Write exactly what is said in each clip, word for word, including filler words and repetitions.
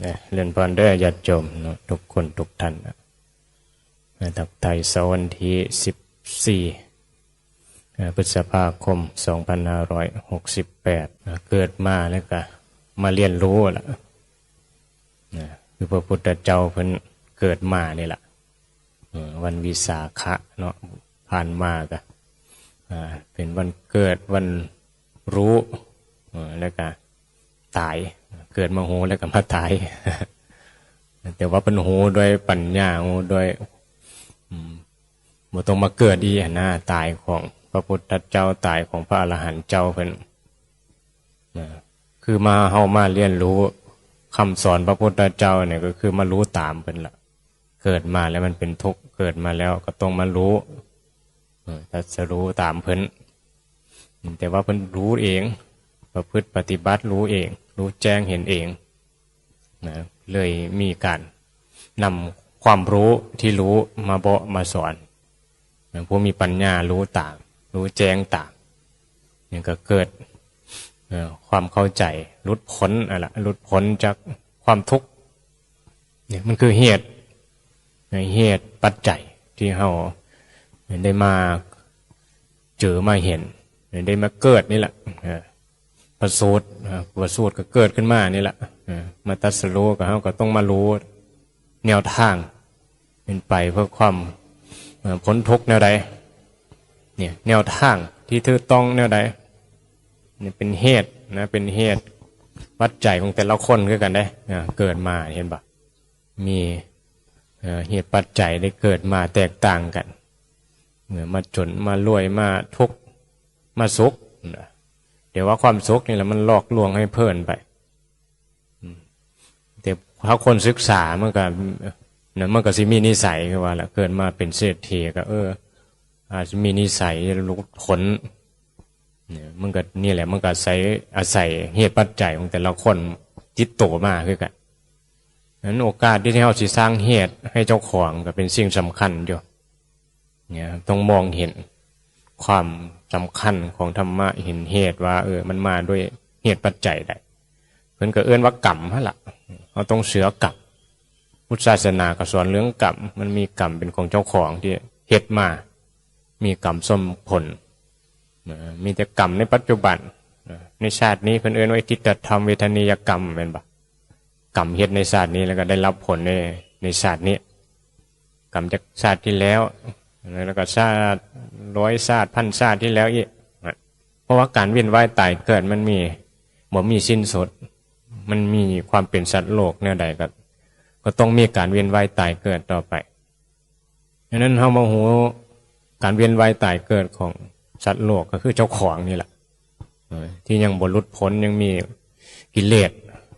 นะ เจริญพรเด้อญาติโยมเนาะ ทุกคนทุกท่านนะ นะ ทักทายเช้าวันที่สิบสี่ เอ่อ พฤษภาคม สองพันห้าร้อยหกสิบแปด นะ เกิดมาแล้วก็มาเรียนรู้ละ นะ คือพระพุทธเจ้าเพิ่นเกิดมานี่แหละ เอ่อ วันวิสาขะเนาะ ผ่านมาก็ อ่า เป็นวันเกิด วันรู้ เอ่อ แล้วก็ตาย เกิดมาฮู้แล้วก็มาตาย แต่ว่าเพิ่นฮู้ด้วยปัญญา ฮู้ด้วย อืม บ่ต้องมาเกิดอีกหั้นนะ ตายของพระพุทธเจ้า ตายของพระอรหันต์เจ้าเพิ่น นะ คือมา เฮามาเรียนรู้คำสอนพระพุทธเจ้าเนี่ย ก็คือมารู้ตามเพิ่นละ เกิดมาแล้วมันเป็นทุกข์ เกิดมาแล้วก็ต้องมารู้ เออ ตรัสรู้ตามเพิ่น แต่ว่าเพิ่นรู้เอง ประพฤติปฏิบัติรู้เอง รู้แจ้งเห็นเอง นะ เลยมีการนำความรู้ที่รู้มาบอกมาสอน นะ ผู้มีปัญญารู้ตาม รู้แจ้งตาม นี่ก็เกิด เอ่อ ความเข้าใจ หลุดพ้น อะละ หลุดพ้นจากความทุกข์ เนี่ย มันคือเหตุ เหตุปัจจัยที่เฮาได้มาเจอมาเห็น ได้มาเกิดนี่แหละ เออ ประสูติ อ่า ประสูติก็เกิดขึ้นมานี่แหละ อ่า มาตรัสรู้ก็ เฮาก็ต้องมารู้แนวทางเป็นไปเพื่อความ เอ่อ พ้นทุกข์แนวใด เนี่ย แนวทางที่ถูกต้องแนวใด นี่เป็นเหตุนะ เป็นเหตุปัจจัยของแต่ละคนคือกันเด้ อ่า เกิดมาเห็นปะ มี เอ่อ เหตุปัจจัยได้เกิดมาแตกต่างกัน เมื่อมาจน มารวย มาทุกข์ มาสุขนะ แต่ว่าความสุขนี่แหละมันหลอกลวงให้เพลินไป อืม แต่ถ้าคนศึกษามันก็ นะ มันก็สิมีนิสัยคือว่าละ เกิดมาเป็นเศรษฐีก็ เออ อาจจะมีนิสัยหลุดพ้น เนี่ย มันก็ นี่แหละ มันก็อาศัย อาศัยเหตุปัจจัยของแต่ละคนติดตัวมาคือกัน นั้นโอกาสที่เฮาสิสร้างเหตุให้เจ้าของก็เป็นสิ่งสำคัญอยู่ เนี่ย ต้องมองเห็นความสำคัญของธรรมะ เห็นเหตุว่า เออ มันมาด้วยเหตุปัจจัยใด เพิ่นก็เอิ้นว่ากรรมหั่นล่ะ เฮาต้องเชื่อกรรม พุทธศาสนาก็สอนเรื่องกรรม มันมีกรรมเป็นของเจ้าของที่เฮ็ดมา มีกรรมสมผล นะ มีแต่กรรมในปัจจุบัน นะ ในชาตินี้เพิ่นเอิ้นว่าทิฏฐธรรมเวทนียกรรม แม่นบ่ กรรมเฮ็ดในชาตินี้แล้วก็ได้รับผลใน ในชาตินี้ กรรมจากชาติที่แล้ว แล้วก็ชาติร้อยชาติพันชาติที่แล้วอีก นะ เพราะว่าการเวียนว่ายตายเกิดมันมี บ่มีสิ้นสุด มันมีความเป็นสัตว์โลกแนวใดก็ ก็ต้องมีการเวียนว่ายตายเกิดต่อไป ดังนั้นเฮามาฮู้การเวียนว่ายตายเกิดของสัตว์โลกก็คือเจ้าของนี่แหละ เออ ที่ยังบ่หลุดพ้น ยังมีกิเลส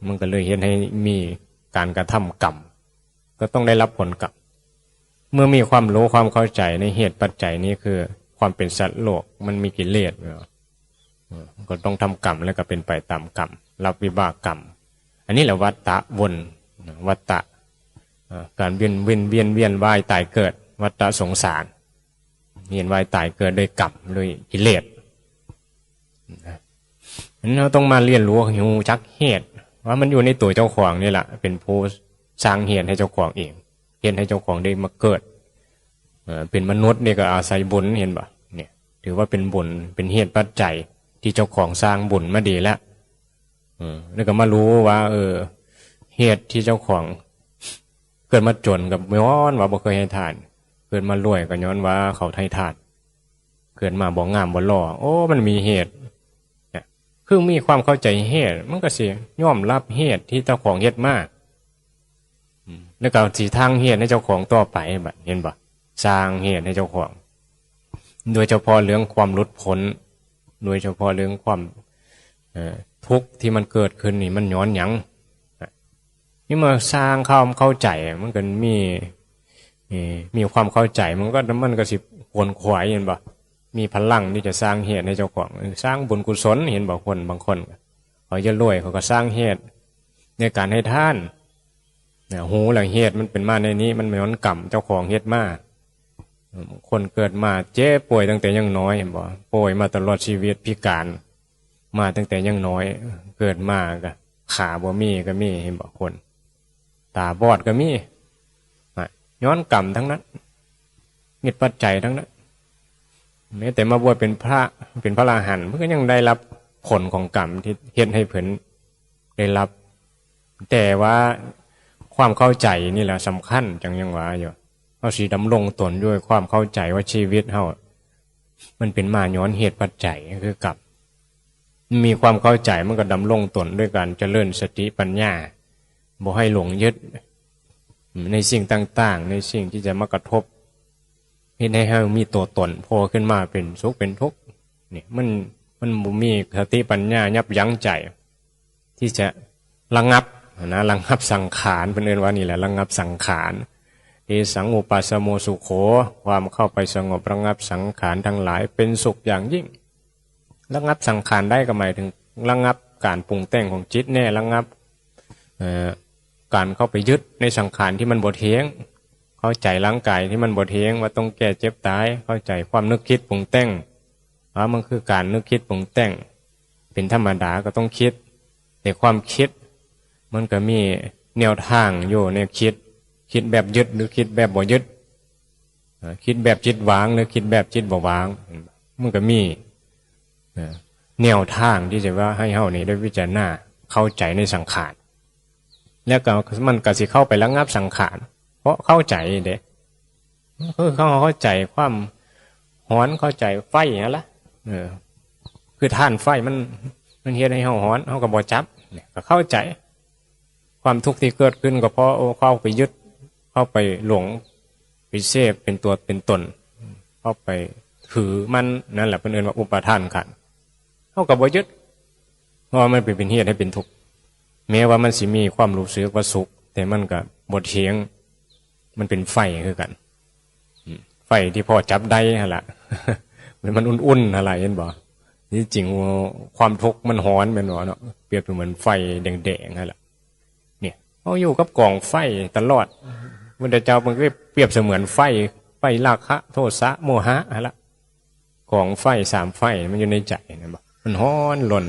มันก็เลยเฮ็ดให้มีการกระทำกรรม ก็ต้องได้รับผลกรรม เมื่อมีความรู้ความเข้าใจในเหตุปัจจัยนี้คือความเป็นสัตว์โลก มันมีกิเลสเนาะ เออ ก็ต้องทำกรรมแล้วก็เป็นไปตามกรรม รับวิบากกรรม อันนี้แหละวัฏฏะวน วัฏฏะ เอ่อ การเวียน เวียน เวียน เวียนว่ายตายเกิด วัฏฏะสงสาร เวียนว่ายตายเกิดด้วยกรรม ด้วยกิเลส นะ ฉะนั้นเราต้องมาเรียนรู้ รู้จักเหตุ ว่ามันอยู่ในตัวเจ้าของนี่แหละ เป็นผู้สร้างเหตุให้เจ้าของเอง เฮ็ดให้เจ้าของได้มาเกิด เอ่อ เป็นมนุษย์นี่ก็อาศัยบุญ เห็นบ่ เนี่ย ถือว่าเป็นบุญ เป็นเหตุปัจจัยที่เจ้าของสร้างบุญมาดีแล้ว เออ แล้วก็มารู้ว่า เออ เหตุที่เจ้าของเกิดมาจนก็ย้อนว่าบ่เคยให้ทาน เกิดมารวยก็ย้อนว่าเขาให้ทาน เกิดมาบ่งามบ่หล่อ โอ้ มันมีเหตุ เนี่ย คือมีความเข้าใจเหตุ มันก็สิยอมรับเหตุที่เจ้าของเฮ็ดมา อืม แล้วก็สิสร้างเหตุให้เจ้าของต่อไปบัด เห็นบ่ สร้างเหตุให้เจ้าของ โดยเฉพาะเรื่องความหลุดพ้น โดยเฉพาะเรื่องความ เอ่อ ทุกข์ที่มันเกิดขึ้นนี่มันย้อนหยัง นี่มาสร้างความเข้าใจ มันก็มี เอ่อ มีความเข้าใจ มันก็ มันก็สิขวนขวาย เห็นบ่ มีพลังที่จะสร้างเหตุให้เจ้าของ เออ สร้างบุญกุศล เห็นบ่ คนบางคน เขาจะรวย เขาก็สร้างเหตุในการให้ทาน นะ ฮู้แล้วเหตุมันเป็นมาในนี้ มันย้อนกรรมเจ้าของเฮ็ดมา คนเกิดมาเจ็บป่วยตั้งแต่ยังน้อย เห็นบ่ ป่วยมาตลอดชีวิต พิการมาตั้งแต่ยังน้อย เกิดมาก็ขาบ่มีก็มี เห็นบ่ คน ตาบอดก็มี อ่ะ ย้อนกรรมทั้งนั้น เหตุปัจจัยทั้งนั้น แม้แต่มาบวชเป็นพระ เป็นพระอรหันต์ มันก็ยังได้รับผลของกรรมที่เฮ็ดให้เพิ่นได้รับ แต่ว่าความเข้าใจนี่แหละสำคัญ จั่งยังว่าอยู่ เฮาสิดำรงตนด้วยความเข้าใจว่าชีวิตเฮา มันเป็นมาย้อนเหตุปัจจัย คือกรรม มีความเข้าใจมันก็ดำรงตนด้วยการเจริญสติปัญญา บ่ให้หลงยึดในสิ่งต่างๆ ในสิ่งที่จะมากระทบ เฮ็ดให้เฮามีตัวตนโผล่ขึ้นมาเป็นสุขเป็นทุกข์ เนี่ย มัน มันบ่มีสติปัญญายับยั้งใจ ที่จะระงับนะ ระงับสังขาร เพิ่นเอิ้นว่านี่แหละ ระงับสังขาร เตสังอุปาสโมสุโข ความเข้าไปสงบระงับสังขารทั้งหลายเป็นสุขอย่างยิ่ง ระงับสังขารได้ก็หมายถึงระงับการปรุงแต่งของจิตแน่ ระงับ เอ่อ การเข้าไปยึดในสังขารที่มันบ่เที่ยง เข้าใจร่างกายที่มันบ่เที่ยง ว่าต้องแก่เจ็บตาย เข้าใจความนึกคิดปรุงแต่ง ว่ามันคือการนึกคิดปรุงแต่ง เป็นธรรมดาก็ต้องคิด แต่ความคิด มันก็มีแนวทางอยู่ในคิด คิดแบบยึดหรือคิดแบบบ่ยึด อ่า คิดแบบจิตวางหรือคิดแบบจิตบ่วาง มันก็มี อ่า แนวทางที่จะว่าให้เฮานี่ได้พิจารณาเข้าใจในสังขาร แล้วก็มันก็สิเข้าไประงับสังขาร เพราะเข้าใจเด้ คือเขาเข้าใจความฮ้อน เข้าใจไฟนั่นละ เออ คือธาตุไฟมัน มันเฮ็ดให้เฮาฮ้อน เฮาก็บ่จับ เนี่ย ก็เข้าใจ ความทุกข์ที่เกิดขึ้นก็เพราะ โอ้ เข้าไปยึด เข้าไปหลง ไปเสพเป็นตัวเป็นตน เข้าไปถือมัน นั่นแหละเพิ่นเอิ้นว่าอุปาทานขันธ์ เฮาก็บ่ยึด เพราะว่ามันเป็น เป็นเหตุให้เป็นทุกข์ แม้ว่ามันสิมีความรู้สึกว่าสุข แต่มันก็บ่เที่ยง มันเป็นไฟคือกัน อืม ไฟที่พอจับได้หั่นล่ะ มัน มันอุ่นๆหั่นล่ะ เห็นบ่ ที่จริงความทุกข์มันฮ้อนแม่นบ่เนาะ เปรียบเสมือนไฟแดงๆหั่นล่ะ เนี่ย เฮาอยู่กับกองไฟตลอด พุทธเจ้าเพิ่นก็เปรียบเสมือนไฟ ไฟราคะ โทสะ โมหะหั่นล่ะ กองไฟสามไฟมันอยู่ในใจนั่นบ่ มันฮ้อนรน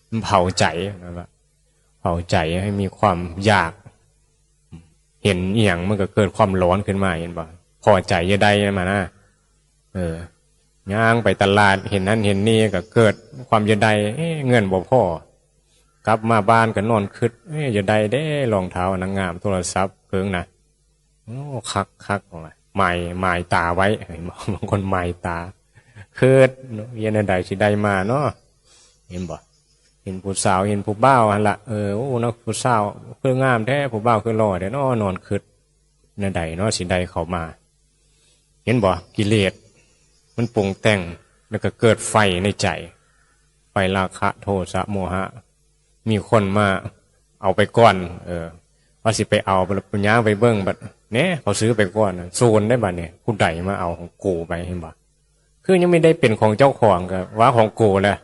มันเผาใจนั่นบ่ เผาใจให้มีความอยาก เห็นอีหยังมันก็เกิดความร้อนขึ้นมา เห็นบ่ พอใจอยากได้มานะ เออ ย่างไปตลาด เห็นนั่นเห็นนี่ก็เกิดความอยากได้ เอ๊ะ เงินบ่พอ กลับมาบ้านก็นอนคิด เอ๊ะ อยากได้เด้ รองเท้าอันนั้นงาม โทรศัพท์เครื่องนะ โอ้ คักคัก หมาย หมายตาไว้ เห็นบ่ บางคนหมายตา คิด เฮ็ดแนวใดสิได้มาเนาะ เห็นบ่ เห็นผู้สาว เห็นผู้บ่าวหั่นล่ะ เออ โอ้ เนาะ ผู้สาวคืองามแท้ ผู้บ่าวคือหล่อแท้เนาะ นอนคิด แนวใดเนาะสิได้เขามา เห็นบ่ กิเลสมันปรุงแต่ง แล้วก็เกิดไฟในใจ ไฟราคะ โทสะ โมหะ มีคนมาเอาไปก่อน เออ ว่าสิไปเอา บัดย่างไปเบิ่ง บัด แหน่ เขาซื้อไปก่อนน่ะ โซนได้บัดเนี่ย ผู้ใดมาเอาของกูไป เห็นบ่ คือยังไม่ได้เป็นของเจ้าของก็ว่าของกูแล้ว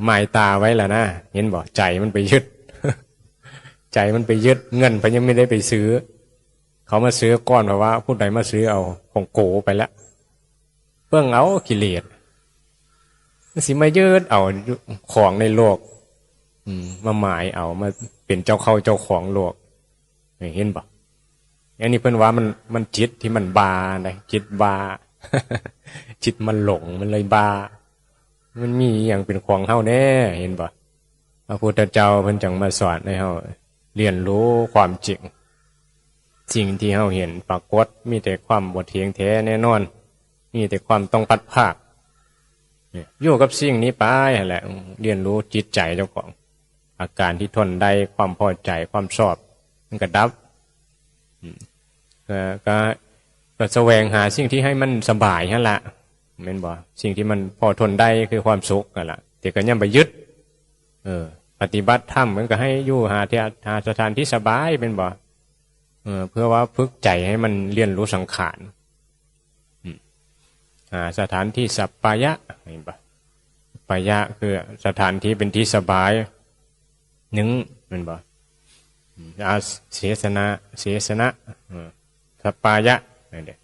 หมายตาไว้แล้วนะ เห็นบ่ ใจมันไปยึด ใจมันไปยึด เงินเพิ่นยังไม่ได้ไปซื้อ เขามาซื้อก่อน เพราะว่าผู้ใดมาซื้อเอาของกูไปแล้ว เบิ่งเอากิเลส มันสิมายึดเอาของในโลก อืม มาหมายเอา มาเป็นเจ้าเข้าเจ้าของโลก เห็นบ่ อันนี้เพิ่นว่ามัน มันจิตที่มันบ้านะ จิตบ้า จิตมันหลง มันเลยบ้า มันมีอหย่างเป็นของเฮาแน่ เห็นบ่ พระพุทธเจ้าเพิ่นจั่งมาสอนให้เฮาเรียนรู้ความจริง สิ่งที่เฮาเห็นปรากฏมีแต่ความบ่เที่ยงแท้แน่นอน มีแต่ความต้องพลัดพราก เนี่ย อยู่กับสิ่งนี้ไปหั่นแหละ อืม เรียนรู้จิตใจเจ้าของ อาการที่ทนได้ ความพอใจ ความชอบ มันก็ดับ อืม ก็ ก็ ก็แสวงหาสิ่งที่ให้มันสบายหั่นละ แม่นบ่ สิ่งที่มันพอทนได้คือความสุขหั่นละ แต่ก็ยังไปยึด เออ ปฏิบัติธรรมมันก็ให้อยู่หาที่ หาสถานที่สบาย แม่นบ่ เออ เพื่อว่าฝึกใจให้มันเรียนรู้สังขาร อืม อ่า สถานที่สัปปายะ เห็นปะ สัปปายะคือสถานที่เป็นที่สบาย หนึ่ง เห็นปะ อืม อาเสสนะ เสสนะ เออ สัปปายะ นั่นแหละ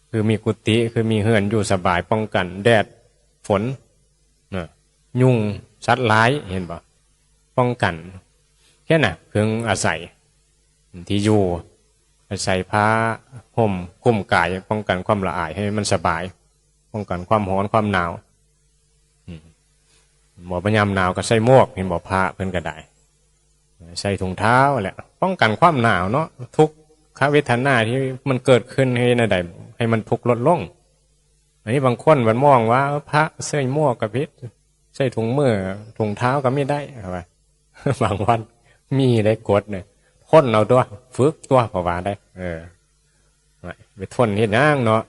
คือมีกุฏิ คือมีเฮือนอยู่สบาย ป้องกันแดด ฝน นะ ยุง สัตว์ร้าย เห็นปะ ป้องกัน แค่น่ะ เพิงอาศัย ที่อยู่ ใส่ผ้าห่มคลุมกาย ป้องกันความละอายให้มันสบาย ป้องกันความร้อนความหนาว อืม บ่ พยายามหนาวก็ใส่หมวก เห็นบ่ พระเพิ่นก็ได้ ใส่ถุงเท้าแหละ ป้องกันความหนาวเนาะ ทุกขเวทนาที่มันเกิดขึ้นให้นั่นใด ให้มันทุกข์ลดลง อันนี้บางคนมันมองว่า เออ พระใส่หมวกก็ผิด ใส่ถุงมือ ถุงเท้าก็ไม่ได้ เอาไว้ บางวัน มีได้กฎเนี่ย ทนเอาตัว ฝึกตัว เพราะว่าได้ เออ ไปทนเฮ็ดหยังเนาะ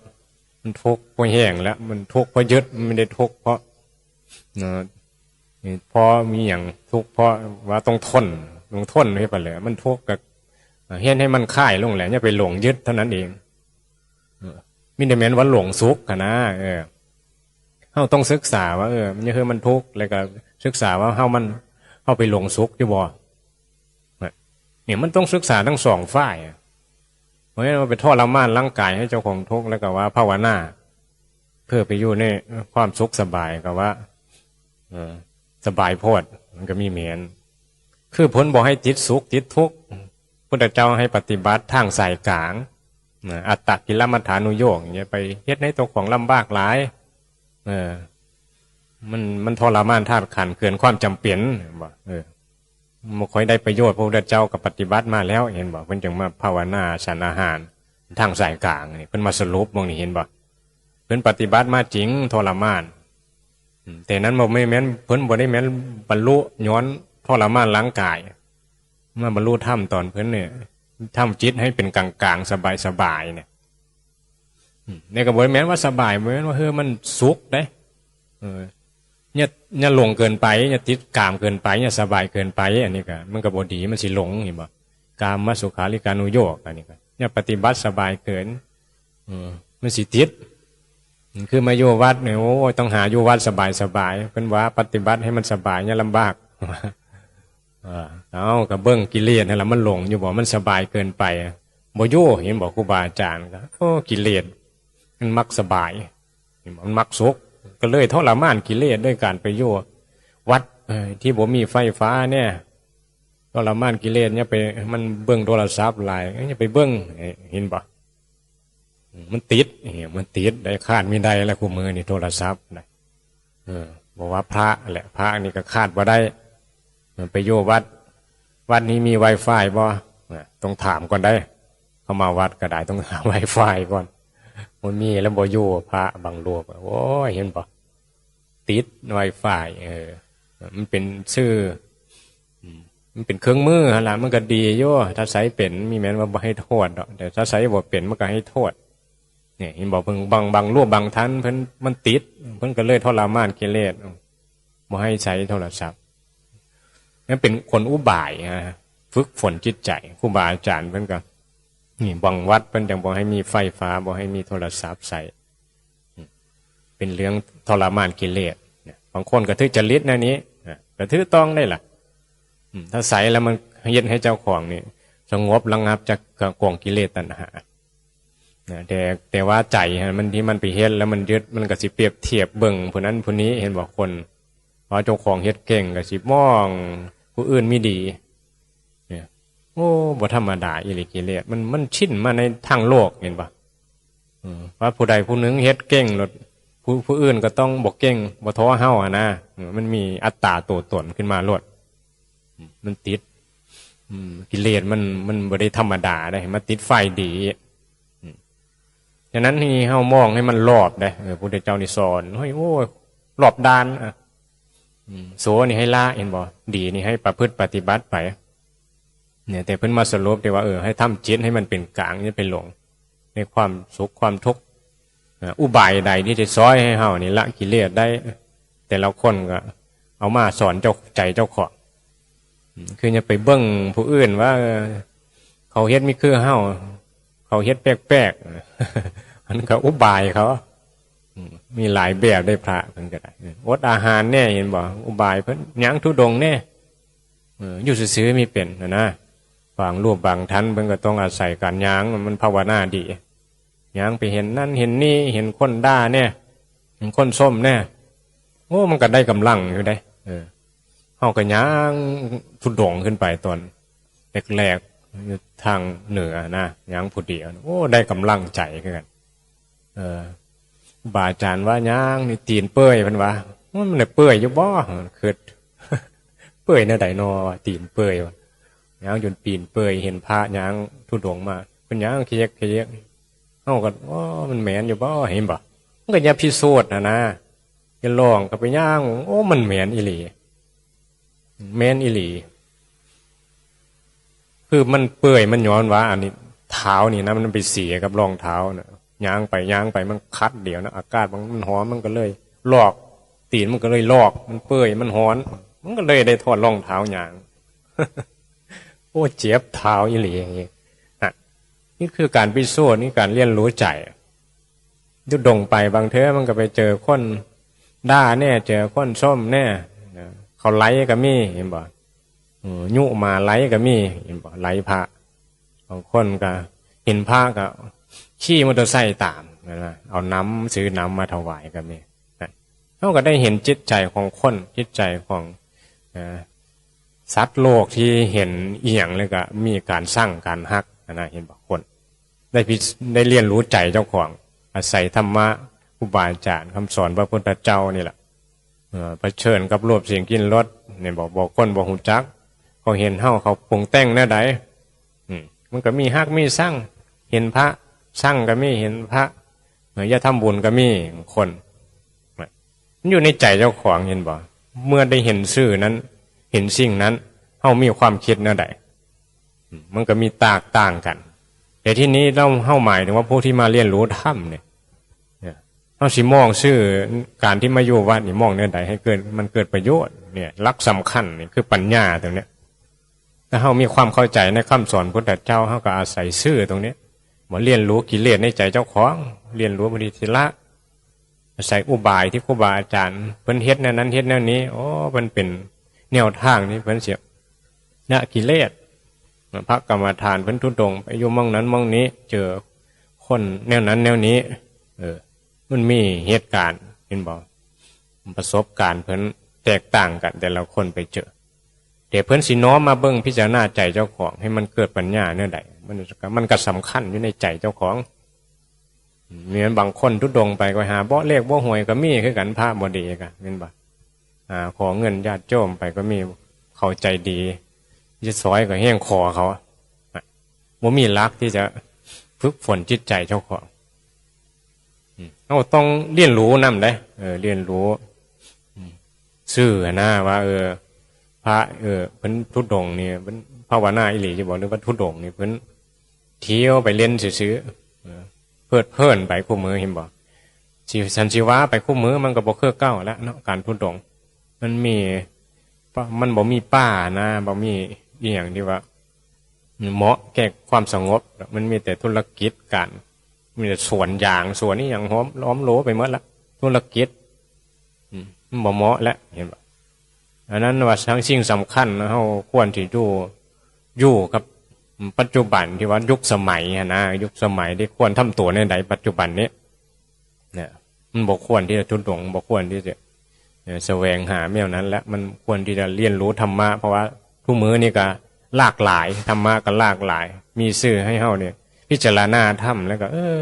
มันทุกข์เพราะแห้งแล้ว มันทุกข์เพราะยึด มันไม่ได้ทุกข์เพราะ เนาะ นี่พอมีหยังทุกข์เพราะว่าต้องทน ต้องทนให้ไปเลย มันทุกข์ก็เฮ็ดให้มันคลายลงแหละ อย่าไปหลงยึดเท่านั้นเอง เออ มีแต่แม่นว่าหลงสุขหั้นนะ เออ เฮาต้องศึกษาว่า เออ มันคือมันทุกข์ แล้วก็ศึกษาว่าเฮามัน เฮาไปหลงสุขอยู่บ่ เนี่ย มันต้องศึกษาทั้งสองฝ่ายอะ เพราะฉะนั้นว่าไปทรมานร่างกายให้เจ้าของทุกข์ แล้วก็ว่าภาวนา เพื่อไปอยู่ในความสุขสบาย ก็ว่า เออ สบายโพด มันก็มีแม่น คือเพิ่นบ่ให้ติดสุขติดทุกข์ พุทธเจ้าให้ปฏิบัติทางสายกลาง นะ อัตตกิลมัฏฐานุโยค อย่าไปเฮ็ดให้ตัวของลำบากหลาย เออ มัน มันทรมานธาตุขันธ์เกินความจำเป็น เห็นบ่ เออ บ่ค่อยได้ประโยชน์ พระพุทธเจ้าก็ปฏิบัติมาแล้ว เห็นบ่ เพิ่นจึงมาภาวนาฉันอาหารทางสายกลางนี่ เพิ่นมาสรุปหม่องนี้ เห็นบ่ เพิ่นปฏิบัติมาจริง ทรมาน อืม แต่นั้นบ่แม่น เพิ่นบ่ได้แม่นบรรลุย้อนทรมานร่างกาย มาบรรลุธรรมตอนเพิ่นเนี่ย ทำจิตให้เป็นกลางๆ สบายๆ เนี่ย อืม นี่ก็บ่แม่นว่าสบาย บ่แม่นว่า เฮ้อ มันสุขเด้ เออ อย่า อย่าหลงเกินไป อย่าติดกามเกินไป อย่าสบายเกินไป อันนี้ก็ มันก็บ่ดี มันสิหลง เห็นบ่ กามสุขาริการุโยค อันนี้ก็ อย่าปฏิบัติสบายเกิน เออ มันสิติด คือมาอยู่วัดเนี่ย โอ้ย ต้องหาอยู่วัดสบายๆ เพิ่นว่าปฏิบัติให้มันสบาย อย่าลำบาก เออ เอา ก็เบิ่งกิเลสนั่นล่ะ มันหลงอยู่บ่ มันสบายเกินไป บ่อยู่ เห็นบ่ ครูบาอาจารย์ก็ โอ้ กิเลส มันมักสบาย เห็นบ่ มันมักสุข ก็เลยทรมานกิเลสด้วยการไปอยู่วัด เอ่อ ที่บ่มีไฟฟ้าเนี่ย ทรมานกิเลส อย่าไป มันเบิ่งโทรศัพท์หลาย อย่าไปเบิ่ง เห็นบ่ มันติด เนี่ย มันติด ได้ ขาดไม่ได้แล้ว คู่มื้อนี่โทรศัพท์นะ เออ บอกว่าพระแหละ พระนี่ก็ขาดบ่ได้ มันไปอยู่วัด วัดนี้มี Wi-Fi บ่ นะ ต้องถามก่อนได้ เข้ามาวัดก็ได้ ต้องหา Wi-Fi ก่อน บ่มีแล้วบ่อยู่ พระบางรูป โอ้ย เห็นบ่ ติด Wi-Fi เออ มันเป็นชื่อ อืม มันเป็นเครื่องมือหั่นล่ะ มันก็ดีอยู่ ถ้าใช้เป็น มีแม่นว่าบ่ให้โทษดอก แต่ถ้าใช้บ่เป็น มันก็ให้โทษ เนี่ย เห็นบ่ เพิ่นบาง บางรูปบางท่าน เพิ่น มันติด เพิ่นก็เลยทรมานกิเลส บ่ให้ใช้โทรศัพท์ นั่นเป็นกลอุบายนะ ฝึกฝนจิตใจ ครูบาอาจารย์เพิ่นก็ นี่ บางวัดเพิ่นจั่งบ่ให้มีไฟฟ้า บ่ให้มีโทรศัพท์ใช้ เป็นเรื่องทรมานกิเลส เนี่ย บางคนก็ถือจริตแนวนี้ นะ ก็ถือต้องได้ล่ะ อืม ถ้าใช้แล้วมันเฮ็ดให้เจ้าของนี่ สงบระงับจากกองกิเลสตัณหา นะ แต่ แต่ว่าใจฮะ มันที่มันไปเฮ็ดแล้วมันยึด มันก็สิเปรียบเทียบเบิ่งผู้นั้นผู้นี้ เห็นบ่ คน ว่าเจ้าของเฮ็ดเก่งก็สิมองผู้อื่นไม่ดี เนี่ย โอ้ บ่ธรรมดาอีหลี กิเลส มัน มันชินมาในทางโลก เห็นบ่ เออ ว่าผู้ใดผู้หนึ่งเฮ็ดเก่งโลด ผู้ ผู้อื่นก็ต้องบ่เก่ง บ่ท้อเฮาหั่นนะ เออ มันมีอัตตาตัวตนขึ้นมาโลด อืม มันติด อืม กิเลสมัน มันบ่ได้ธรรมดาเด้ มาติดฝ่ายดี อืม ฉะนั้นนี่เฮามองให้มันรอบเด้ เออ พุทธเจ้านี่สอน เฮ้ย โอ้ย รอบด้าน อ่ะ อืม ชั่วนี่ให้ละ เห็นบ่ ดีนี่ให้ประพฤติปฏิบัติไป เนี่ย แต่เพิ่นมาสรุปที่ว่า เออ ให้ทำจิตให้มันเป็นกลาง อย่าไปหลงในความสุขความทุกข์ อ่า อุบายใดที่จะซอยให้เฮานี่ละกิเลสได้ แต่ละคนก็เอามาสอนเจ้า ใจเจ้าของ อืม คืออย่าไปเบิ่งผู้อื่นว่า เออ เขาเฮ็ดมีคือเฮา เขาเฮ็ดแปลกๆ มันก็อุบายเขา อืม มีหลายแบบได้ พระเพิ่นก็ได้ อดอาหารแน่ เห็นบ่ อุบายเพิ่น ย่างธุดงค์แน่ เออ อยู่ซื่อๆ มีเป็นนะนะ บางรูปบางท่านเพิ่นก็ต้องอาศัยการย่าง มันภาวนาดี ย่างไปเห็นนั่นเห็นนี่ เห็นคนด่าแน่ เห็นคนชมแน่ โอ้ มันก็ได้กำลังอยู่เด้ เออ เฮาก็ย่างธุดงค์ขึ้นไปตอนแรก อยู่ทางเหนือนะ ย่างผู้เดียว โอ้ ได้กำลังใจคือกัน เออ บาอาจารย์ว่าย่างนี่ตีนเปื่อยเพิ่นว่า มันได้เปื่อยอยู่บ่ คือ เปื่อยแนวใดนอ ตีนเปื่อยว่า ย่างจนตีนเปื่อย เห็นพระย่างธุดงค์มา เพิ่นย่างเขยกเขยก เฮาก็ โอ้ มันแม่นอยู่บ่ เห็นบ่ มันก็อย่าพิสูจน์นะนะ อย่าลอง ก็ไปย่าง โอ้ มันแม่นอีหลี แม่นอีหลี คือมันเปื่อย มันย้อนว่า อันนี้ เท้านี่นะ มันไปเสียกับรองเท้านะ ย่างไปย่างไป มันคัดเดี๋ยวนะ อากาศมัน มันฮ้อน มันก็เลยลอก ตีนมันก็เลยลอก มันเปื่อย มันฮ้อน มันก็เลยได้ถอดรองเท้าย่าง โอ้ เจ็บเท้าอีหลีอย่างนี้ อ่ะ นี่คือการพิสูจน์ นี่การเรียนรู้ใจ ธุดงค์ไปบางเทื่อมันก็ไปเจอคนด่าแน่ เจอคนชมแน่ นะ เขาไล่ก็มี เห็นบ่ เออ ยุมาไล่ก็มี เห็นบ่ ไล่พระ บางคนก็เห็นพระก็ขี่มอเตอร์ไซค์ตามนะ เอาน้ำ ซื้อน้ำมาถวายก็มี นะ เราก็ได้เห็นจิตใจของคน จิตใจของ เอ่อ สัตว์โลกที่เห็นอีหยังแล้วก็มีการซังการฮักนะ เห็นบ่ คน ได้พิ ได้เรียนรู้ใจเจ้าของ อาศัยธรรมะ ครูบาอาจารย์ คำสอนพระพุทธเจ้านี่แหละ เอ่อ เผชิญกับรูปเสียงกลิ่นรส เนี่ย บอก บอกคนบ่ฮู้จัก เขาเห็นเฮา เขาปรุงแต่งแนวใด อืม มันก็มีฮักมีซัง เห็นพระซังก็มี เห็นพระ เอ่อ อย่าทำบุญก็มี บางคน มันอยู่ในใจเจ้าของ เห็นบ่ เมื่อได้เห็นซื่อนั้น เห็นสิ่งนั้น เฮามีความคิดแนวใด อืม มันก็มีแตกต่างกัน แต่ที่นี้เรา เฮาหมายถึงว่าผู้ที่มาเรียนรู้ธรรมเนี่ย เนี่ย เฮาสิมองซื่อ การที่มาอยู่วัดนี่ มองแนวใดให้เกิด มันเกิดประโยชน์ เนี่ย หลักสำคัญนี่คือปัญญาตรงเนี้ย ถ้าเฮามีความเข้าใจในคำสอนพุทธเจ้า เฮาก็อาศัยซื่อตรงเนี้ย มาเรียนรู้กิเลสในใจเจ้าของ เรียนรู้บริธิละ อาศัยอุบายที่ครูบาอาจารย์เพิ่นเฮ็ดแนวนั้นเฮ็ดแนวนี้ โอ้ เพิ่นเป็นแนวทางนี่ เพิ่นสิละกิเลส พระกรรมฐานเพิ่นธุดงค์ไปอยู่หม้องนั้นหม้องนี้ เจอคนแนวนั้นแนวนี้ เออ มันมีเหตุการณ์ เห็นบ่ ประสบการณ์เพิ่นแตกต่างกัน แต่ละคนไปเจอ แต่เพิ่นสิน้อมมาเบิ่งพิจารณาใจเจ้าของ ให้มันเกิดปัญญาแนวใด มันก็ มันก็สำคัญอยู่ในใจเจ้าของ มีบางคนธุดงค์ไปก็หาเบาะเลขเบาะหวยก็มีคือกัน พระบ่ดีก็แม่นบ่ อ่า ขอเงินญาติโยมไปก็มี เขาใจดี จะซอยก็แฮงขอเขา อ่ะ บ่มีหลักที่จะฝึกฝนจิตใจเจ้าของ อืม เราต้องเรียนรู้นำเด้ เออ เรียนรู้ อืม ซื่อนะว่า เออ พระ เออ เพิ่นธุดงค์นี่ เพิ่นภาวนาอีหลีอยู่บ่ หรือว่าธุดงค์นี่เพิ่นเที่ยวไปเล่นซื่อๆ เออ เพลิดเพลินไปคู่มื้อ เห็นบ่ สิ สันสิว่าไปคู่มื้อ มันก็บ่คือเก่าแล้วเนาะ การธุดงค์ มันมี มันบ่มีป่านะ บ่มีอีหยังที่ว่า เหมาะแก่ความสงบ มันมีแต่ธุรกิจการ มีแต่สวนยาง สวนนี่อย่างหอมล้อมโหลไปหมดละ ธุรกิจ อืม มันบ่เหมาะแล้ว เห็นบ่ อันนั้นว่าทั้งสิ่งสำคัญนะ เฮาควรที่อยู่ อยู่กับปัจจุบันที่ว่ายุคสมัยหั้นนะ ยุคสมัยที่ควรทำตัวแนวใดปัจจุบันนี้ เนี่ย มันบ่ควรที่จะธุดงค์ บ่ควรที่จะ เอ่อ แสวงหาแนวนั้น และมันควรที่จะเรียนรู้ธรรมะ เพราะว่าทุกมื้อนี่ก็หลากหลาย ธรรมะก็หลากหลาย มีซื่อให้เฮาเนี่ย พิจารณาธรรมแล้วก็ เออ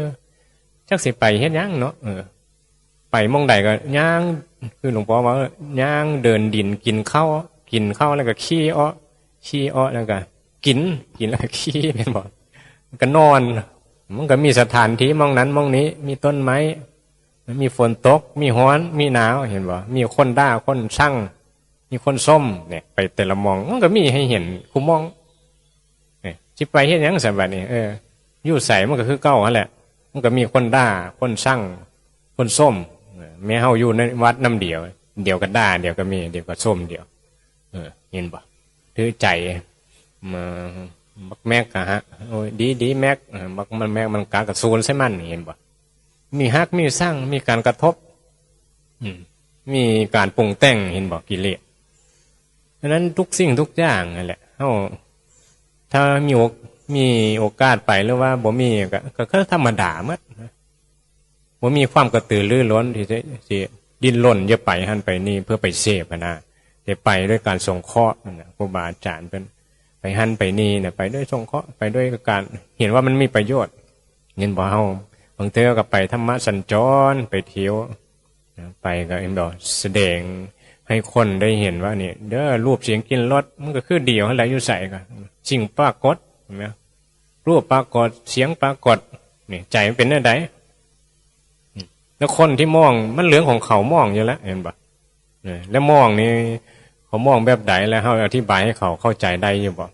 จักสิไปเฮ็ดหยังเนาะ เออ ไปหม้องใดก็ย่าง คือหลวงพ่อว่า ย่างเดินดิน กินข้าว กินข้าวแล้วก็ขี้อ้อ ขี้อ้อแล้วก็กิน กินแล้วก็ขี้ แม่นบ่ ก็นอน มันก็มีสถานที่หม้องนั้นหม้องนี้ มีต้นไม้ มันมีฝนตก มีฮ้อน มีหนาว เห็นบ่ มีคนด่า คนซัง มีคนชม เนี่ย ไปแต่ละหม่อง มันก็มีให้เห็นคู่หม่อง เนี่ย สิไปเฮ็ดหยังซั่นบัดนี้ เออ อยู่ไสมันก็คือเก่าหั้นแหละ มันก็มีคนด่า คนซัง คนชม เออ แม้เฮาอยู่ในวัดนำเดียว เดี๋ยวก็ด่า เดี๋ยวก็มี เดี๋ยวก็ชม เดี๋ยว เออ เห็นบ่ ถือใจ มา บักแม็กกะฮะ โอ้ย ดี ดีแม็ก เออ บักมันแม็กมันกากระสูนใส่มัน เห็นบ่ มีฮัก มีซัง มีการกระทบ อืม มีการปรุงแต่ง เห็นบ่ กิเลส ฉะนั้นทุกสิ่งทุกอย่างนั่นแหละ เฮา ถ้ามีโอก- มีโอกาสไป หรือว่าบ่มีก็ ก็คือธรรมดาหมดนะ บ่มีความกระตือรือร้นที่จะ สิดิ้นรนจะไปหั่นไปนี่เพื่อไปเสพหั้นนะ แต่ไปด้วยการสงเคราะห์นั่นน่ะ ครูบาอาจารย์เพิ่น ไปหั้นไปนี่นะ ไปด้วยสงเคราะห์ ไปด้วยการเห็นว่ามันมีประโยชน์ เห็นบ่ เฮาบางเทื่อก็ไปธรรมสัญจร ไปเที่ยวนะ ไปก็เห็นบ่ แสดงให้คนได้เห็นว่านี่เด้อ รูปเสียงกลิ่นรสมันก็คือเดียวหั่นแหละ อยู่ไสก็สิ่งปรากฏ เห็นบ่ รูปปรากฏ เสียงปรากฏ นี่ใจมันเป็นแนวใด แล้วคนที่มองมันเรื่องของเขามองอยู่แล้ว เห็นบ่ เออ แล้วมองนี่เขามองแบบใด แล้วเฮาอธิบายให้เขาเข้าใจได้อยู่บ่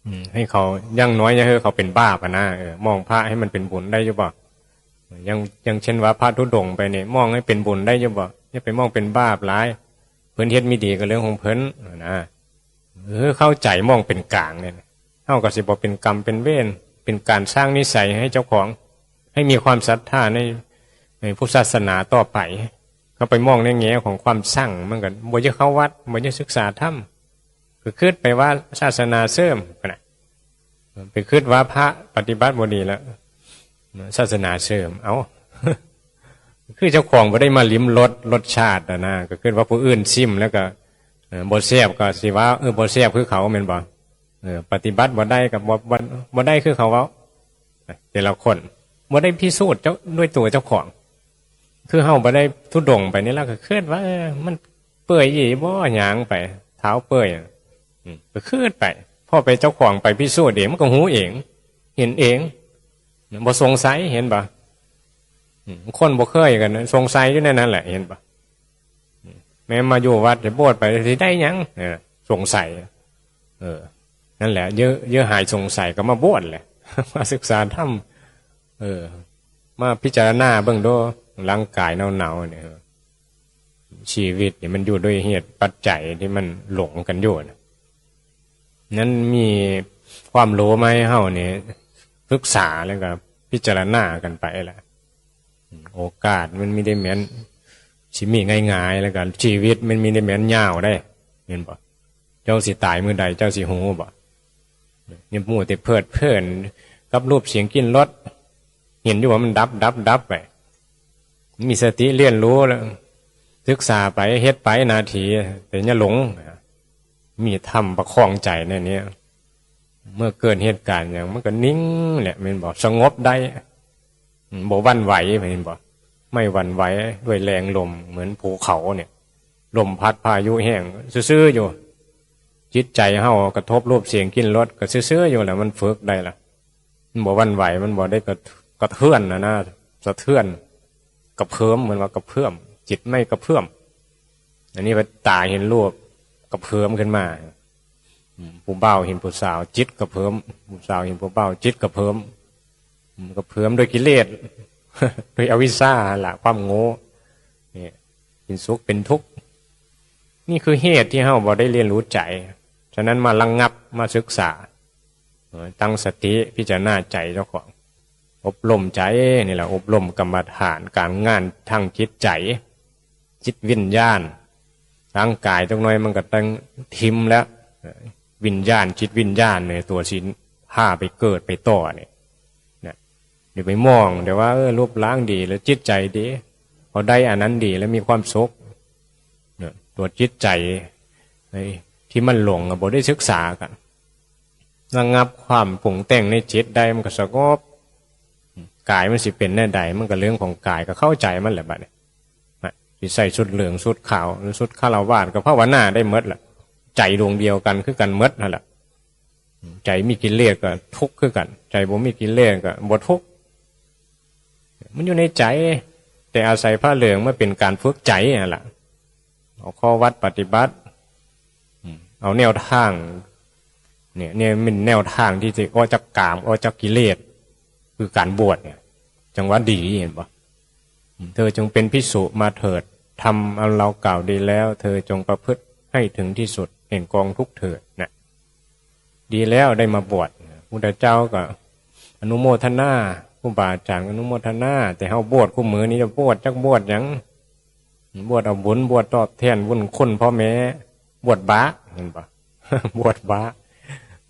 อืม ให้เขา อย่างน้อยอย่าให้เขาเป็นบาปอะนะ เออ มองพระให้มันเป็นบุญได้อยู่บ่ อย่าง อย่างเช่นว่าพระธุดงค์ไปนี่ มองให้เป็นบุญได้อยู่บ่ อย่าไปมองเป็นบาปหลาย เพิ่นเฮ็ดมีดีก็เรื่องของเพิ่นนะ เออ เข้าใจมองเป็นกลางเนี่ย เฮาก็สิบ่เป็นกรรมเป็นเวร เป็นการสร้างนิสัยให้เจ้าของ ให้มีความศรัทธาใน ในพุทธศาสนาต่อไป เขาไปมองในแง่ของความซัง มันก็บ่อยากเข้าวัด บ่อยากศึกษาธรรม ก็คิดไปว่าศาสนาเสื่อมนะ ไปคิดว่าพระปฏิบัติบ่ดีแล้ว ศาสนาเสื่อม เอ้า คือเจ้าของบ่ได้มาลิ้มรสรสชาติอะนะ ก็คิดว่าผู้อื่นซิมแล้วก็ เออ บ่แซ่บก็สิว่า เออ บ่แซ่บคือเขาแม่นบ่ เออ ปฏิบัติบ่ได้ก็บ่ บ่ บ่ได้คือเขาเว้า แต่ละคนบ่ได้พิสูจน์เจ้า ด้วยตัวเจ้าของ คือเฮาบ่ได้ธุดงค์ไปนี่ แล้วก็คิดว่า เออ มันเปื่อยอีหลีบ่ ย่างไป เท้าเปื่อยอะ อืม ก็คิดไป พอไปเจ้าของไปพิสูจน์เอง มันก็ฮู้เอง เห็นเอง บ่สงสัย เห็นบ่ อืม คนบ่เคยกัน สงสัยอยู่ในนั้นแหละ เห็นบ่ แม้มาอยู่วัดจะบวชไปสิได้หยัง เออ สงสัย เออ นั่นแหละ เยอะ เยอะหายสงสัยก็มาบวชแหละ มาศึกษาธรรม เออ มาพิจารณาเบิ่งดู ร่างกายหนาวๆเนี่ย เออ ชีวิตเนี่ยมันอยู่ด้วยเหตุปัจจัยที่มันหลงกันอยู่นะ นั้นมีความรู้มาให้เฮาเนี่ย ศึกษาแล้วก็พิจารณากันไปแหละ โอกาสมันมีได้แม่นสิมีง่ายๆ แล้วก็ชีวิตมันมีได้แม่นยาวได้ เห็นบ่ เจ้าสิตายมื้อใด เจ้าสิฮู้บ่ นี่มัวแต่เพลิดเพลินกับรูปเสียงกลิ่นรส เห็นอยู่ว่ามันดับ ดับ ดับไป มีสติเรียนรู้แล้ว ศึกษาไป เฮ็ดไปหน้าที่ แต่อย่าหลง มีธรรมประคองใจในนี้ เมื่อเกิดเหตุการณ์หยัง มันก็นิ่งแหละ แม่นบ่ สงบได้ อืม บ่หวั่นไหว แม่นบ่ ไม่หวั่นไหวด้วยแรงลม เหมือนภูเขาเนี่ย ลมพัดพายุแห้ง ซื่อๆ อยู่ จิตใจเฮากระทบรูปเสียงกลิ่นรสก็ซื่อๆ อยู่แหละ มันฝึกได้ล่ะ มันบ่หวั่นไหว มันบ่ได้กระ กระเทือนนะนะ สะเทือน กระเพิม เหมือนว่ากระเพื่อม จิตไม่กระเพื่อม อันนี้ว่าตาเห็นรูปกระเพิมขึ้นมา อืม ผู้บ่าวเห็นผู้สาว จิตกระเพิม ผู้สาวเห็นผู้บ่าว จิตกระเพิม อืม กระเพิมด้วยกิเลส ด้วยอวิชชาหั่นล่ะ ความโง่ เนี่ย เป็นสุขเป็นทุกข์ นี่คือเหตุที่เฮาบ่ได้เรียนรู้ใจ ฉะนั้นมาระงับ มาศึกษา เออ ตั้งสติพิจารณาใจเจ้าของ อบรมใจนี่แหละ อบรมกรรมฐาน การงานทางจิตใจ จิตวิญญาณ ร่างกายจักหน่อยมันก็ต้องถิ่มแล้ว เออ วิญญาณ จิตวิญญาณเนี่ย ตัวสิพาไปเกิดไปต่อเนี่ย นะ อย่าไปมองแต่ว่า เออ รูปร่างดีแล้วจิตใจดี พอได้อันนั้นดีแล้วมีความสุข เนี่ย ตัวจิตใจ ไอ้ที่มันหลงอะ บ่ได้ศึกษากัน ระงับความปรุงแต่งในจิตได้มันก็สงบ กายมันสิเป็นแนวใด มันก็เรื่องของกาย ก็เข้าใจมันแหละบัดนี้ นะ สิใส่ชุดเหลืองชุดขาว หรือชุดฆราวาสก็ภาวนาได้หมดแหละ ใจดวงเดียวกันคือกันหมดนั่นแหละ ใจมีกิเลสก็ทุกข์คือกัน ใจบ่มีกิเลสก็บ่ทุกข์ มันอยู่ในใจ แต่อาศัยผ้าเหลืองมาเป็นการฝึกใจนั่นแหละ เอาข้อวัดปฏิบัติ อืม เอาแนวทาง เนี่ย เนี่ยมันแนวทางที่จะออกจากกาม ออกจากกิเลส คือการบวชเนี่ย จังว่าดี เห็นบ่ อืม เธอจงเป็นภิกษุมาเถิด ธรรมอันเรากล่าวดีแล้ว เธอจงประพฤติให้ถึงที่สุดแห่งกองทุกข์เถิด นะ ดีแล้วได้มาบวช พุทธเจ้าก็อนุโมทนา ครูบาอาจารย์ก็อนุโมทนา แต่เฮาบวชคู่มื้อนี้จะบวชจักบวชหยัง บวชเอาบุญ บวชตอบแทนบุญคุณพ่อแม่ บวชบา เห็นบ่ บวชบา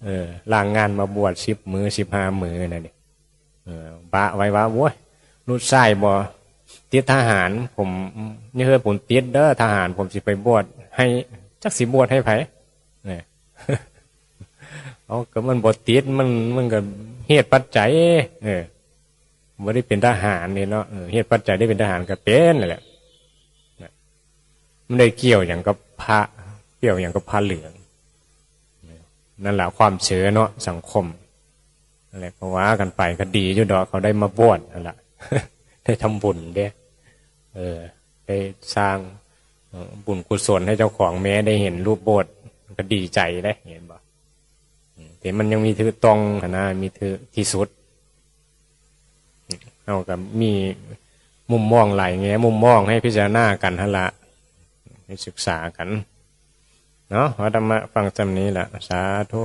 เออ ลางงานมาบวชสิบมื้อ สิบห้ามื้อนั่นนี่ เออ บาไว้ว่า โอ้ย ลูกชายบ่ติดทหาร ผม นี่เฮ้ย ผมติดเด้อทหาร ผมสิไปบวชให้ จักสิบวชให้ไผ เนี่ย เอา ก็มันบ่ติด มัน มันก็เหตุปัจจัย เออ บ่ได้เป็นทหารนี่เนาะ เออ เหตุปัจจัยได้เป็นทหารก็เป็นนั่นแหละ มันได้เกี่ยวหยังกับพระ เกี่ยวหยังกับพระเหลือง นั่นแหละความเชื่อเนาะ สังคม นั่นแหละ ก็ว่ากันไป ก็ดีอยู่ดอก เขาได้มาบวชนั่นแหละ ได้ทำบุญเด้ เออ ได้สร้าง เอ่อ บุญกุศลให้เจ้าของ แม้ได้เห็นรูปโบสถ์ ก็ดีใจเด้ เห็นบ่ อืม แต่มันยังมีถือต้องหั้นนะ มีถือที่สุด เฮาก็มีมุมมองหลายแง่มุมมองให้พิจารณากันหั่นละ ให้ศึกษากัน เนาะ ว่าธรรมะฟังจำนี้ละ สาธุ